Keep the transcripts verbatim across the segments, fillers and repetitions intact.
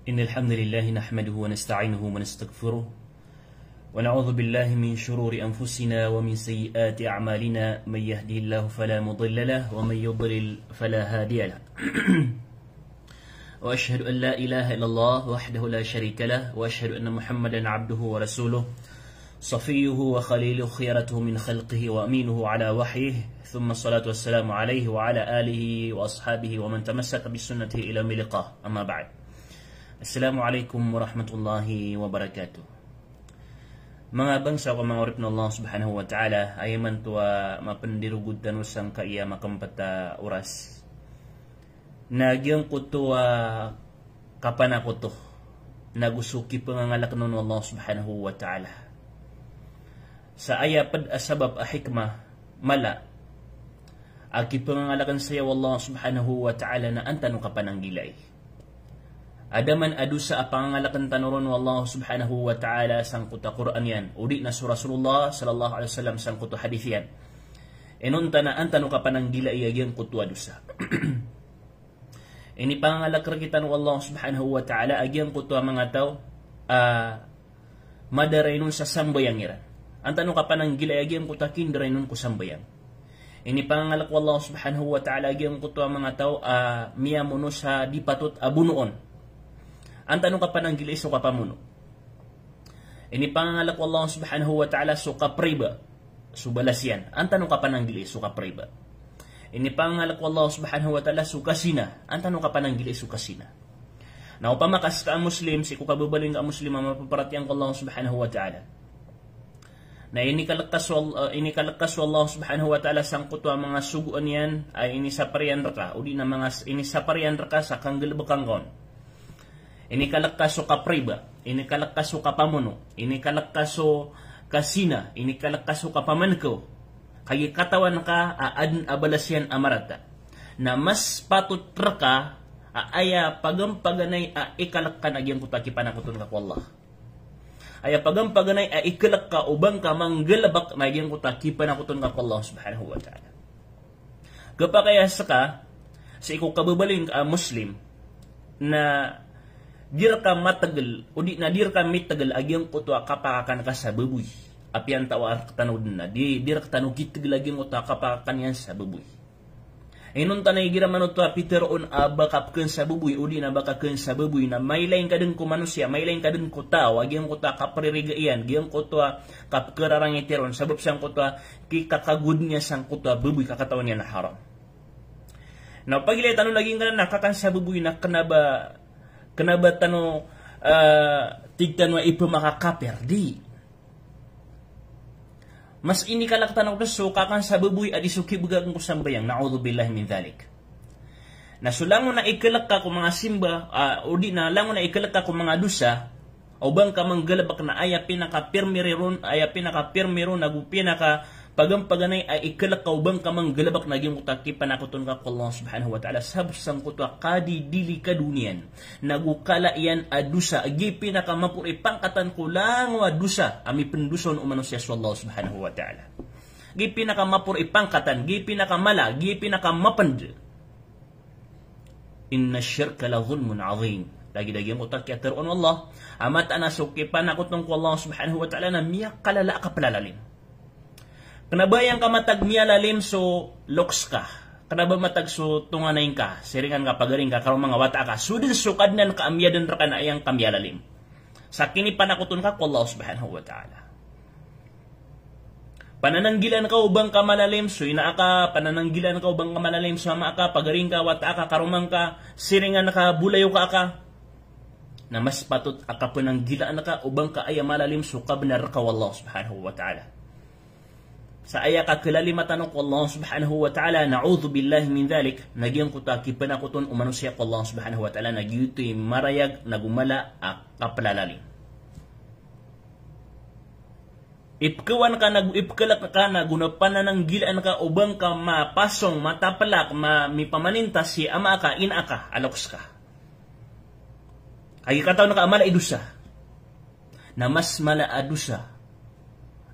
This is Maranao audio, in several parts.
إن الحمد لله نحمده ونستعينه ونستغفره، ونعوذ بالله من شرور أنفسنا ومن سيئات أعمالنا، من يهده الله فلا مضل له ومن يضلل فلا هادي له. وأشهد أن لا إله إلا الله وحده لا شريك له، وأشهد أن محمدا عبده ورسوله، صفيه وخليله، خيرته من خلقه وأمينه على وحيه، ثم الصلاة والسلام عليه وعلى آله وأصحابه ومن تمسك بسنته إلى يوم اللقاء. أما بعد. Assalamu alaikum warahmatullahi wabarakatuh. Manga bangsa ko manga oripn o Allah subhanahu wa ta'ala, aya imanto a mapndirogod tano sangkai a makmpt a oras na giyangkoto a kapanakoto, nago so kipangangalkn on o Allah subhanahu wa ta'ala. Sa aya pd a sabap a hikmah, mala a kipangangalkn saya o Allah subhanahu wa ta'ala na an tano kapananggilai. Adaman a dosa a pangangalkn tano ron o Allah subhanahu wa ta'ala sangkoto a Qur'an iyan, odi na so Rasulullah sallallahu alaihi wasallam sangkoto a hadith iyan. Inonta na an tano kapananggilai a giyangkoto a dosa. Inipangangalk rktano o Allah subhanahu wa ta'ala a giyangkoto a manga taw a madaray on sa sambayang iran. An tano kapananggilai a giyangkoto a kindaray on ko sambayang. Inipangangalk o Allah subhanahu wa ta'ala a giyangkoto a manga taw a miyamono sa di patot a bonoon. An tano kapananggilai so kapamono. Inipangangalk o Allah subhanahu wa ta'ala so kapriba, so balas iyan. An tano kapananggilai so kapriba. Inipangangalk o Allah subhanahu wa ta'ala so kazina. An tano kapananggilai so kazina. Na opama ka ska a Muslim, sii ko kababaling ka a Muslim a mapaparatiyaya ko Allah subhanahu wa ta'ala, na inikalk ka so Al-, eh, inikalk ka so Allah subhanahu wa ta'ala sangkoto a manga sogoan iyan a inisapar iyan rka, odi na manga s-, inisapar iyan rka sa kanggalbka ngka on. Inikalk ka so kapriba, inikalk ka so kapamono, inikalk ka so kazina, inikalk ka so kapamankaw. Kagiya katawan ka a adn a balas iyan a marata. Na mas patot rka a aya pagampaganay a ikalk ka na giyangkoto a kipanakoton ka ko Allah. Aya pagampaganay a ikalk ka o ba ngka manggalbk na giyangkoto a kipanakoton ka ko Allah subhanahu wa ta'ala. Kapakay a ska, sii ko kababaling ka a Muslim, na di rka matgl, odi na di rka mitgl a giyangkoto a kapakakan ka sa baboy. Apiya antaa rktano dn na, di, di rktano kitgl a giyangkoto a kapakakan iyan sa baboy. Inonta na igira man oto a pitharo on a ba ka pkn sa baboy, odi na ba ka kn sa baboy, na mailay ngka dn ko manosiya, mailay ngka dn ko taw, a giyangkoto a kapririga iyan, giyangkoto a kapkararangit iron, sabap sangkoto a kikakagod niyan sangkoto a baboy ka katawan iyan a haram. Na pagilay tano lagid ngka na kakan sa baboy na kna ba, kna ba tano, eh, tig tano a ipmakakapir, di. Mas inikalk tano dn so kakan sa baboy a di so kibgakn ko sambayang, na'udhubillahi min dhalik. Na so langon a ikalk ka ko manga simba, ah, odi na langon a ikalk ka ko manga dosa, o ba ngka manggalbk na aya pinakapirmiri ron, aya pinakapirmiri ron, ago pinakapagampaganay a ikalk ka o ba ngka manggalbk na giyangkoto a kipanakoton ka ko Allah subhanahu wa ta'ala, sabap sangkoto a kadidilikado niyan, nago kala iyan a dosa, a giya pinakamaporo i pangkatan ko langowan a dosa, a mipndosa on o manosiya so Allah subhanahu wa ta'ala. Giya pinakamaporo i pangkatan, giya pinakamala, giya pinakamapnd. Inna shirka la dhulmun adhim. Lagid a giyangkoto a kiyatharoon o Allah a mataan a so kipanakoton ko Allah subhanahu wa ta'ala na miyakalala a kaplalalim. Kna ba aya ngka matag miyalalim so loks ka, kna ba matag so tonganay ngka, siringan ka, pagaring ka, karoma ngka, wata ka, so dn so Kadnan ka a miyadn rka na aya ngka miyalalim sa kinipanakoton ka ko Allah subhanahu wa ta'ala. Panananggilaan ka o ba ngka malalim so ina aka, panananggilaan ka o ba ngka malalim so ama aka, pagaring ka, wata aka, karoma ngka, siringan ka, bolayoka aka. Na mas patot a kapananggilaan ka o ba ngka aya malalim so kabnar ka o Allah subhanahu wa ta'ala. Sa aya kakalalimatan o ko Allah subhanahu wa ta'ala, na'udhubillahi min dhalik, na giyangkoto a kipanakoton o manosiya ko Allah subhanahu wa ta'ala, na giyoto i marayag nago mala a kaplalalim. Ipkawan ka nago ipkalk ka nago na panananggilaan ka o ba ngka mapasong, mataplak, ma-, mipamanintas si ama aka, ina aka, a loks ka. Kagiya katawan ka a mala i dosa. Na mas mala a dosa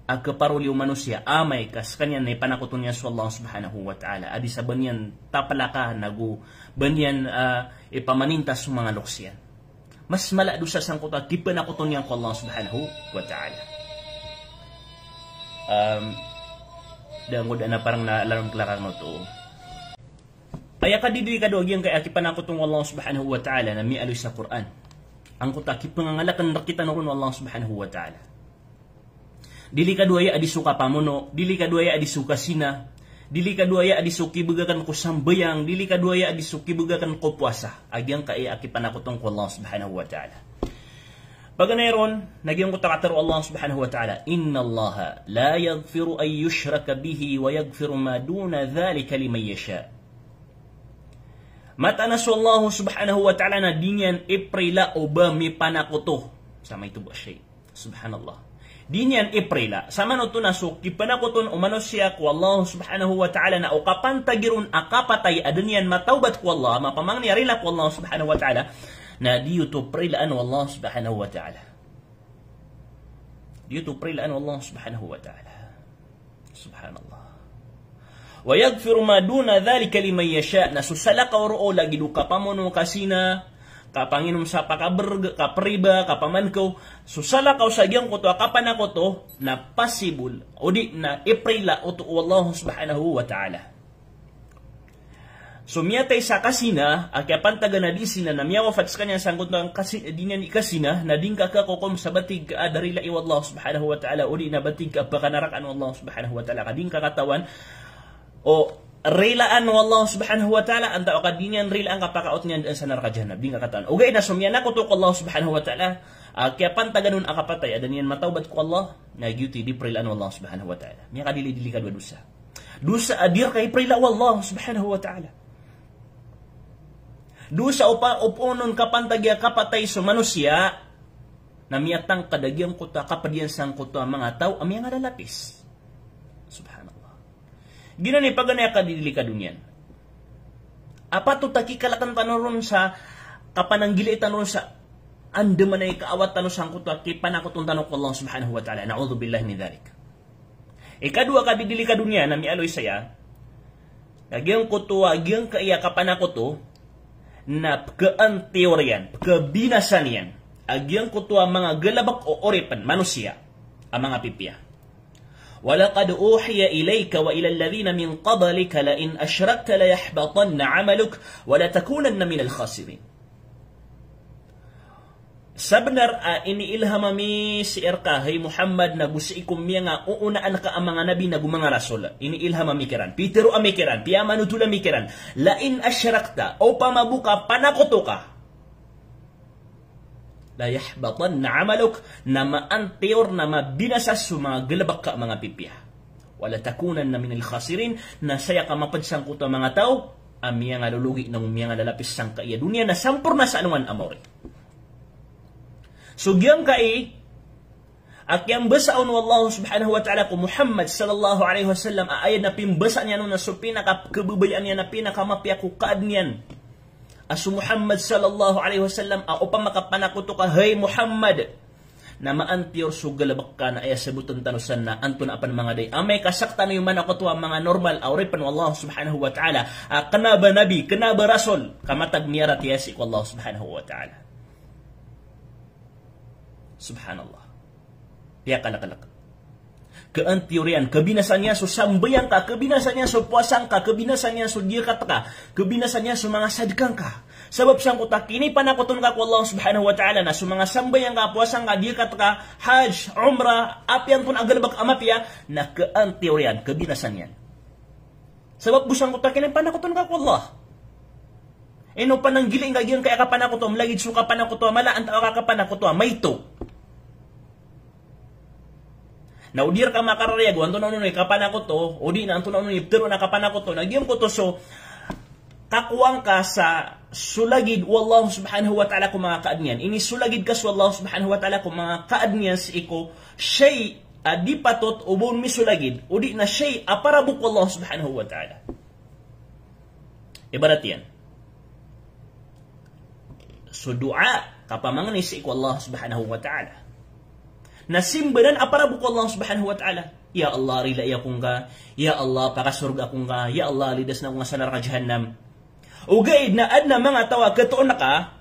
a kaparoli o manosiya, amay ka skaniyan na ipanakoton iyan so Allah subhanahu wa ta'ala a di sa ba niyan taplaka nago ba niyan, ah, ipamanintas so manga loks iyan. Mas mala a dosa sangkoto a kipanakoton iyan ko Allah Subhanahu wa Ta'ala. Em, da ngod a na parang na lalam klakang oto. Aya kadidelikado a giyangkai a kipanakoton ko Allah Subhanahu wa Ta'ala na miyaaloy sa Qur'an. Angkoto a kipangangalaken rektano ron o Allah Subhanahu wa Ta'ala. Delikado aya a di so kapamono, delikado aya a di so kasina, delikado aya a di so kibegaken ko sambayang, delikado aya a di so kibegaken ko powasa. A giyangkai a kipanakoton ko Allah Subhanahu wa Ta'ala. Paganay ron, na giyangkoto a katero o Allah Subhanahu wa Ta'ala, "Innallaha la yaghfiru an yushraka bihi wa yaghfiru ma duna dhalika liman yasha." Mataan a so Allah Subhanahu wa Ta'ala na di niyan iprila o ba mipanakoto. Sa maito bo a shay. Subhanallah. Di niyan iprila. Samanoto na so kipanakoton o manosiya ko Allah Subhanahu wa Ta'ala na o kapantagi ron a kapatay a da niyan matawbat ko Allah, mapamangni a rila ko Allah Subhanahu wa Ta'ala, na di oto prilaan o Allah Subhanahu wa Ta'ala. Di oto prilaan o Allah Subhanahu wa Ta'ala. Subhanallah. "Wa yaghfiru ma duna dhalika liman yasha." Na so salakaw roo lagid o kapamono, kasina, kapanginom sa pakaberg, kapriba, kapamankaw. So salakaw sa giyangkoto a kapanakoto, na possible, o di na iprila oto o Allah Subhanahu wa Ta'ala. So miyatay sa kasina, a kiyapantagan a di sina na miyawafat sekaniyan sangkoto a kasi-, di niyan ikasina, na di ngka kakokom sa batig ka a da rilai o Allah Subhanahu wa Ta'ala, o di na batig ka a pakanarakaan o Allah Subhanahu wa Ta'ala, ka di ngka katawan, o rilaan o Allah Subhanahu wa Ta'ala, antawaa ka di niyan rilaan ka pakaot niyan dn sa naraka jahannam, di ngka katawan. Ogaid na so miyanakoto ko Allah Subhanahu wa Ta'ala, a kiyapantagan on a kapatay a da niyan matawbat ko Allah, na giyoto i di prilaan o Allah Subhanahu wa Ta'ala. Miyakadili-dili ka dowa dosa. Dosa a di rka iprila o Allah Subhanahu wa Ta'ala. Dosa o pa, o poonon kapantagi a kapatay so manosiya, na miyatangkad a giyangkoto a kaped iyan sangkoto a manga taw a miyangalalapis. Subhanallah. Giyanan i paganay a kadidelikado niyan. A patot a kikalaken tano ron sa kapananggilai tano ron sa andamanaya i kaawat tano sangkoto a kipanakoton tano ko Allah Subhanahu wa Ta'ala. Na'udhubillahi min dhalik. Ikadowa a kadidelikado niyan na miyaaloy saya, na giyangkoto a giyangkai a kapanakoto, na pkaan teoriyan, pkabinasa niyan a giyangkoto a manga galebek o oripen, manosiya, a manga pipiya. "Wa laqad uhiya ilayka wa ilal ladhina min qablika la in ashrakta la yahbatanna amaluk wa la takunanna minal khasirin." Sabenar a iniilham ami sii rka, hay Muhammad, nago sii ko miyangaoonaan ka a manga nabi nago manga rasol. Iniilham ami kiran, pitero ami kiran, piyamanotol ami kiran. La in ashrakta, opama bo ka panakoto ka, la yahbatanna amaluk, na maantiyor, na mabinasa so manga galebek ka a manga pipiya. Wa la takunanna minal khasirin, na saya ka maped sangkoto a manga taw a miyangalologi nago miyangalalapis sangkai a doniya na samporna sa alongan a maori. So giyangkai a kiyambasa on o Allah Subhanahu wa Ta'ala ko Muhammad sallallahu alaihi wasallam a ayat na pimbasa niyan on na so pinakakebebayaan iyan na pinakamapiya ko kaadn iyan a so Muhammad sallallahu alaihi wasallam a opama ka panakoto ka, hay Muhammad, na maantiyor so galebek ka, na aya seboten tano san na antonaa pen manga day. Amay ka sktano i manakoto a manga normal a oripen o Allah Subhanahu wa Ta'ala a kena ba nabi, kena ba rasol, ka matag miyaratiyaya sii ko Allah Subhanahu wa Ta'ala. Subhanallah. Piyakaleklek. Kaantiyor iyan, kabinasa niyan so sambayang ka, kabinasa niyan so powasa ngka, kabinasa niyan so diyakat ka, kabinasa niyan so manga sadka ngka. Sabap sangkoto a kinipanakoton ka ko Allah Subhanahu wa Ta'ala na so manga sambayang ka, powasa ngka, diyakat ka, hajj, umrah, apiya antonaa a galebek a mapiya, na kaantiyor iyan, kabinasa niyan. Sabap bo sangkoto a kinipanakoton ka ko Allah. Ino pananggilai ngka giyangkai a kapanakoto, malagid so kapanakoto a mala, antawaa ka kapanakoto a maito. Na o di rka makarariyag o antonaa onon i kapanakoto, o di na antonaa onon i ptharoon a kapanakoto, na giyangkoto so kakowa ngka sa so lagid o Allah Subhanahu wa Ta'ala ko manga kaadn iyan. Inisolagid ka so Allah Subhanahu wa Ta'ala ko manga kaadn iyan sii ko shay a di patot o ba on misolagid, o di na shay a para bo ko Allah Subhanahu wa Ta'ala. Ibarat iyan so doa, kapamangni sii ko Allah Subhanahu wa Ta'ala. Na simba nan a para bo ko Allah Subhanahu wa Ta'ala. Ya Allah, rilai ako ngka. Ya Allah, pakasorga ako ngka. Ya Allah, lidasn ako ngka sa naraka jahannam. Ogaid na adn a manga taw a khatoon ka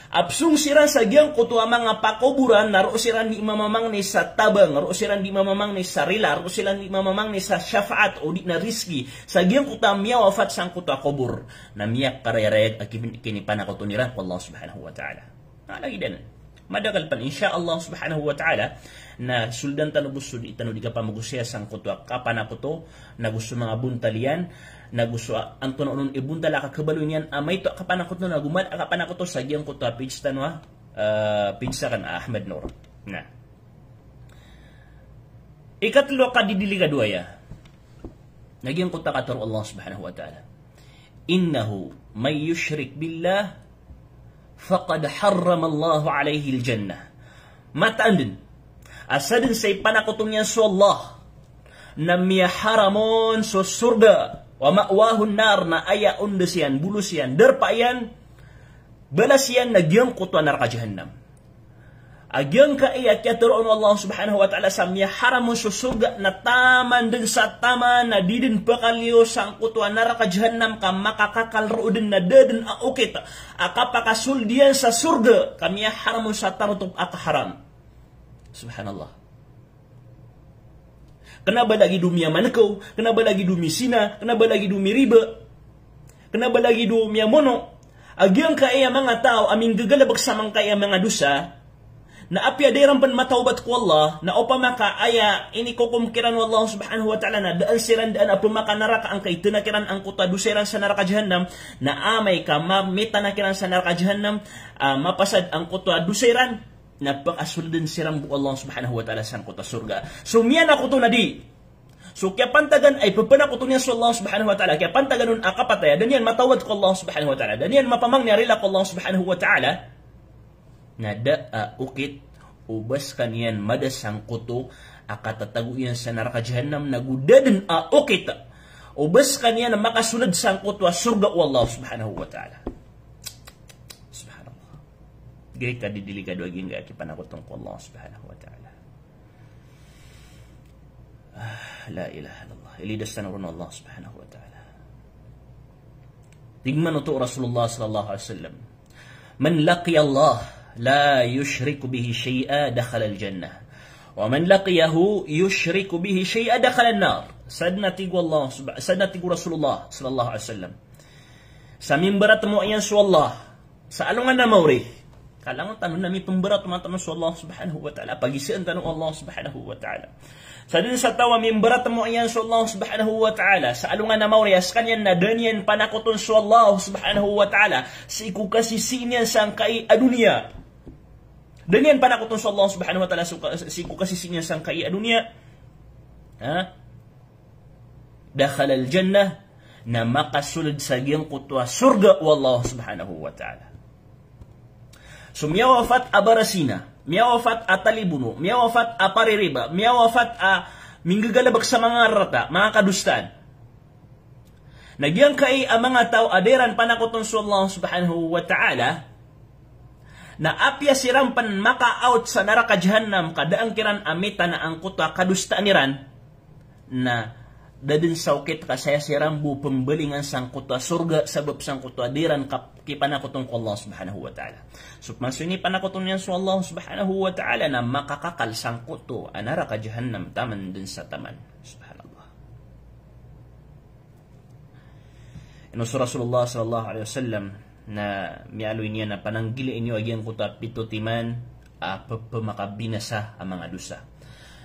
Apsong siran sa giyangkoto a manga pakoboran na roo siran di mamamangni sa tabang, roo siran di mamamangni sa rila, roo siran di mamamangni sa shafaat o di na rizki. Sa giyangkoto a miyawafat sangkoto a kobor na miyakarayarayag a ki-, kinipanakoton iran ko Allah Subhanahu wa Ta'ala. Na lagid anan. Madakl pn, insha Allah Subhanahu wa Ta'ala, na soldan tano bo so di tano di kapamagosaya sangkoto a kapanakoto, nago so manga bontal iyan, nago so a-, antonaa onon i bontal a kakhabaloy niyan a maito a kapanakoto, nago mala a kapanakoto sa giyangkoto a page tano a, ah, page sakn a Ahmad Noor. Na. Ikatlo a kadidiligado aya. Na giyangkoto a katharo o Allah Subhanahu wa Ta'ala. Innahu man yushrik billah faqad harramallahu alayhil jannah. Mataan dn a sadn sa ipanakoto niyan so Allah na miyaharam on so sorga, wa ma'wahun nar, na aya ondes iyan, bolos iyan, darpa iyan, balas iyan na giyangkoto a naraka jahannam. A giyangkai a kiyatharoa on o Allah Subhanahu wa Ta'ala sa miyaharam on so sorga na taman dn sa taman na di dn pkaliyo sangkoto a naraka jahannam ka makakakal roo dn na da dn a okit a kapakasold iyan sa sorga ka miyaharam on sa tarotop a kaharam. Subhanallah. Kna ba lagid o miyamankaw, kna ba lagid o mizina, kna ba lagid o miriba, kna ba lagid o miyamono. A giyangkai a manga taw a minggagalbk sa mangkai a manga dosa, na apiya da iran pn matawbat ko Allah, na opama ka aya inikokom kiran o Allah Subhanahu wa Ta'ala na daan siran daan a pmakanaraka angkai tana kiran angkoto a dosa iran sa naraka jahannam, na amay ka mamitana kiran sa naraka jahannam, ah, mapasad angkoto a dosa iran, na pakasoldan siran bo o Allah Subhanahu wa Ta'ala sangkoto a sorga. So miyanakoto na di. So kiyapantagan a ipapanakoto niyan so Allah Subhanahu wa Ta'ala, kiyapantagan on a kapatay a da niyan matawbat ko Allah Subhanahu wa Ta'ala, da niyan mapamangni a rila ko Allah Subhanahu wa Ta'ala, na da a okit o ba skaniyan mada sangkoto a katatago iyan sa naraka jahannam, nago da dn a okit o ba skaniyan makasold sangkoto a sorga o Allah Subhanahu wa Ta'ala. Subhanallah. Giyai kadidiligado a giyangkai a kipanakoton ko Allah Subhanahu wa Ta'ala. Ah, la ilaha illallah. Ilidas tano ron o Allah Subhanahu wa Ta'ala. Tig man oto o Rasulullah sallallahu alaihi wasallam, "Man laqiya Allah la yushriku bihi shay'a dakhala al-jannah. Wa man laqiyahu yushriku bihi shay'a dakhala an-nar." Sadn a tig o Allah subha-, sadn a tig o Rasulullah sallallahu alaihi wasallam, sa mimbaratmowa iyan so Allah sa alongan a maori. Ka langon tano na mipmbaratmowa tano so Allah Subhanahu wa Ta'ala. Pagisaan tano o Allah Subhanahu wa Ta'ala. Sadn sa taw a mimbaratmowa iyan so Allah Subhanahu wa Ta'ala sa alongan a maori a skaniyan na da niyan panakoton so Allah Subhanahu wa Ta'ala sii ko kasisii niyan sangkai a doniya. Da niyan panakoton so Allah Subhanahu wa Ta'ala so ka-, sii ko kasisii niyan sangkai a doniya. Ha? Dakhala al-jannah, na makasold sa giyangkoto a sorga o Allah Subhanahu wa Ta'ala. So miyawafat a barazina, miyawafat a talibono, miyawafat a paririba, miyawafat a minggagalbk sa manga rarata, manga kadosaan. Na giyangkai a manga taw a da iran panakoton so Allah Subhanahu wa Ta'ala, na apiya siran pn maka-out sa naraka jahannam ka daan kiran a mitana angkoto a kadosaan iran, na da dn sa okit ka saya siran bo pmbalingan sangkoto a sorga sabap sangkoto a da iran kap-, kipanakoton ko Allah Subhanahu wa Ta'ala. So pman so inipanakoton iyan so Allah Subhanahu wa Ta'ala na makakakal sangkoto a naraka jahannam taman dn sa taman. Subhanallah. Ino so Rasulullah sallallahu alaihi wasallam na miyaaloy niyan a pananggilai niyo a giyangkoto a pito timan a pphamakabinasa a manga dosa.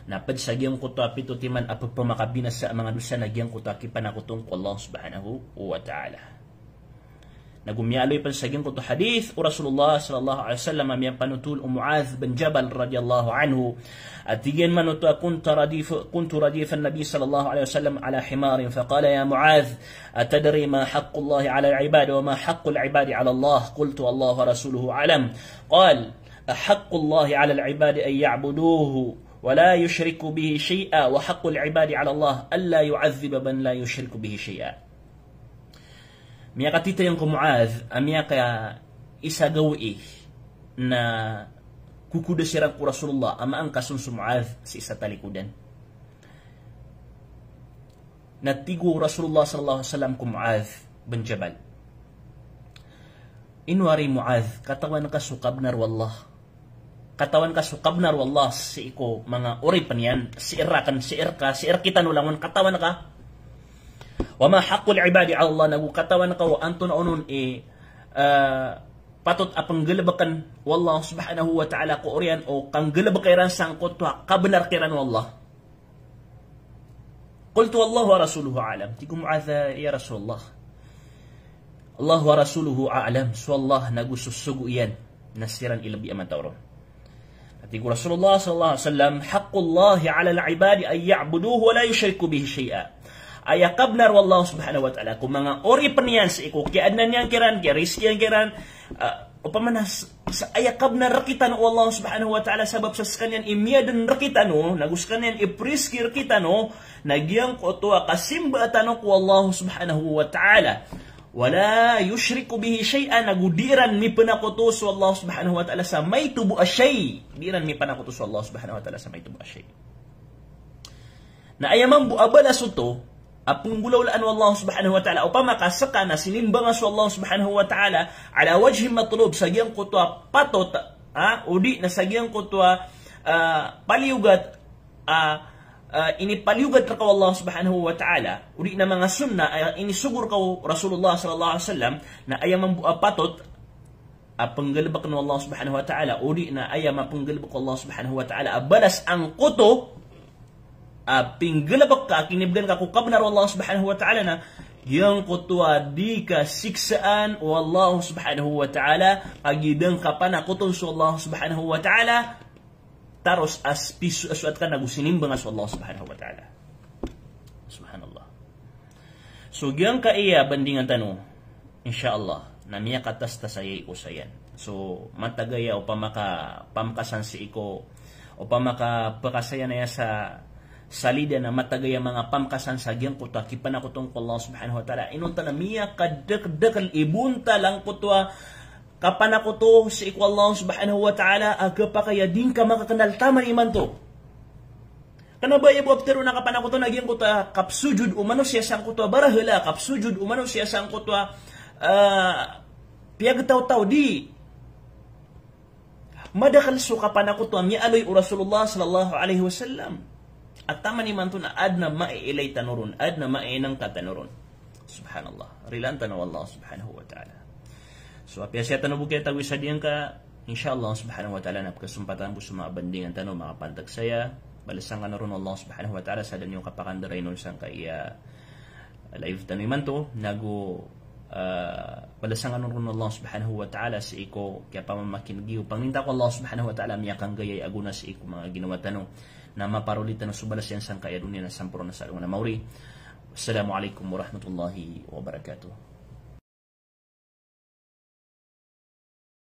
Na pd sa giyangkoto a pito timan a pphamakabinasa a manga dosa na giyangkoto a kipanakoton ko Allah Subhanahu wa Ta'ala. Nago miyaaloy pn sa giyangkoto a hadith o Rasulullah sallallahu alaihi wasallam a miyapanothol o Muadh bin Jabal radiyallahu anhu. A tig iyan man oto a kuntu radif-, kuntu radifan Nabi sallallahu alaihi wasallam ala himarin faqala ya Muadh, atadri ma haqqullahi ala al-ibad wa ma haqqul ibadi ala Allah? Qultu Allahu wa rasuluhu a'lam. Qal, ahaqqullahi ala al-ibadi an ya'buduhu wa la yushriku bihi shay'a, wa haqqul ibadi ala Allah alla yu'adhdhiba man la yushriku bihi shay'a. Miyakatitayan ko Muadh a miyakaisa gawii na kokoda siran ko Rasulullah a maangkason so Muadh sii sa talikodan. Na tig o Rasulullah sallallahu alaihi wasallam ko Muadh bin Jabal, Ino ari Muadh, katawan ka so kabnar o Allah. Katawan ka so kabnar o Allah sii ko manga oripn iyan, sii rakn, sii rka, sii rkitano langon, katawan ka. Wa ma haqqul ibadi ala Allah, nago katawan ka o antonaa onon i, eh, patot a pnggalbkn o Allah subhanahu wa ta'ala ko oriyan o kanggalbk iran sangkoto a kabnar kiran o Allah. Qultu Allahu wa rasuluhu a'lam. Tig o Muadh, ya Rasulullah, Allahu wa rasuluhu a'lam. So Allah nago so sogo iyan na siran i lbi a matao ron. Tig o Rasulullah sallallahu alaihi wasallam, haqqullahi alal ibadi an ya'buduhu wa la yushriku bihi shay'a. Aya kabnar o Allah subhanahu wa ta'ala ko manga oripn iyan sii ko kiyaadnan iyan kiran, kiyarizki iyan kiran, ah, opama na s-, sa aya kabnar rkitano o Allah subhanahu wa ta'ala sabap sa skaniyan i miyadn rkitano, nago skaniyan i prizki rkitano, na giyangkoto a kasimba tano ko Allah subhanahu wa ta'ala. Wa la yushriku bihi shay'a, nago di iran mipanakoto so Allah subhanahu wa ta'ala sa maito bo a shay. Di iran mipanakoto so Allah subhanahu wa ta'ala sa maito bo a shay. Na aya mambo a balas oto a pnggolawlaan o Allah subhanahu wa ta'ala, opama ka ska na sinimba nga so Allah subhanahu wa ta'ala, ala wajhi matlub, sa giyangkoto a patot, ha, o di na sa giyangkoto a, ah, paliyogat, ah, ah, inipaliyogat rka o Allah subhanahu wa ta'ala, o di na manga sunnah, ah, inisogo rka o Rasulullah sallallahu alaihi wasallam, na aya mambo a patot a pnggalbkn o Allah subhanahu wa ta'ala, o di na aya mapnggalbk o Allah subhanahu wa ta'ala a balas angkoto a pinggalbk ka, kinibgan ka ko kabnar o Allah subhanahu wa ta'ala, na giyangkoto a di ka siksaan o Allah subhanahu wa ta'ala, a gii dn ka panakoton so Allah subhanahu wa ta'ala, taros a piso a so adn ka nago sinimba nga so Allah subhanahu wa ta'ala. Subhanallah. So giyangkaya bandingan tano, insha Allah, na miyakatas ta sa aya i osayan. So matag aya opama ka pamkasan sii ko, opama ka pakasayan aya sa, sa lida na matag aya manga pamkasan sa giyangkoto a kipanakoton ko Allah subhanahu wa ta'ala. Inonta na miyakadakdakl i bontal angkoto a kapanakoto sii ko Allah subhanahu wa ta'ala a kapakay a di ngka makaknal taman imanto. Kna ba aya bo a ptharoon a kapanakoto na giyangkoto a kapsojod o manosiya sangkoto a barahala, kapsojod o manosiya sangkoto a, ah, piyagtawtaw, di. Madakl so kapanakoto a miyaaloy o Rasulullah sallallahu alaihi wasallam. A taman imanto na adn a maiilay tano ron, adn a mainngka tano ron. Subhanallah. Rilaan tano o Allah subhanahu wa ta'ala. So apiya siya tano bo kiyatagoy sa diyangka, insha Allah subhanahu wa ta'ala, na pkhasompatan bo so manga bandingan tano, manga pantag saya. Balasan kano ron o Allah subhanahu wa ta'ala sa da niyo kapakandaray non sangkaya live tano imanto, nago, ah, balasan kano ron o Allah subhanahu wa ta'ala sii ko kiyapamamakineg iyo. Pangninta ko Allah subhanahu wa ta'ala miyakanggay a gona sii ko manga ginawa tano, na maparoli tano so balas iyan sangkaya doniya na samporna sa alongan a maori. Wassalamu alaikum warahmatullahi wabarakatuh.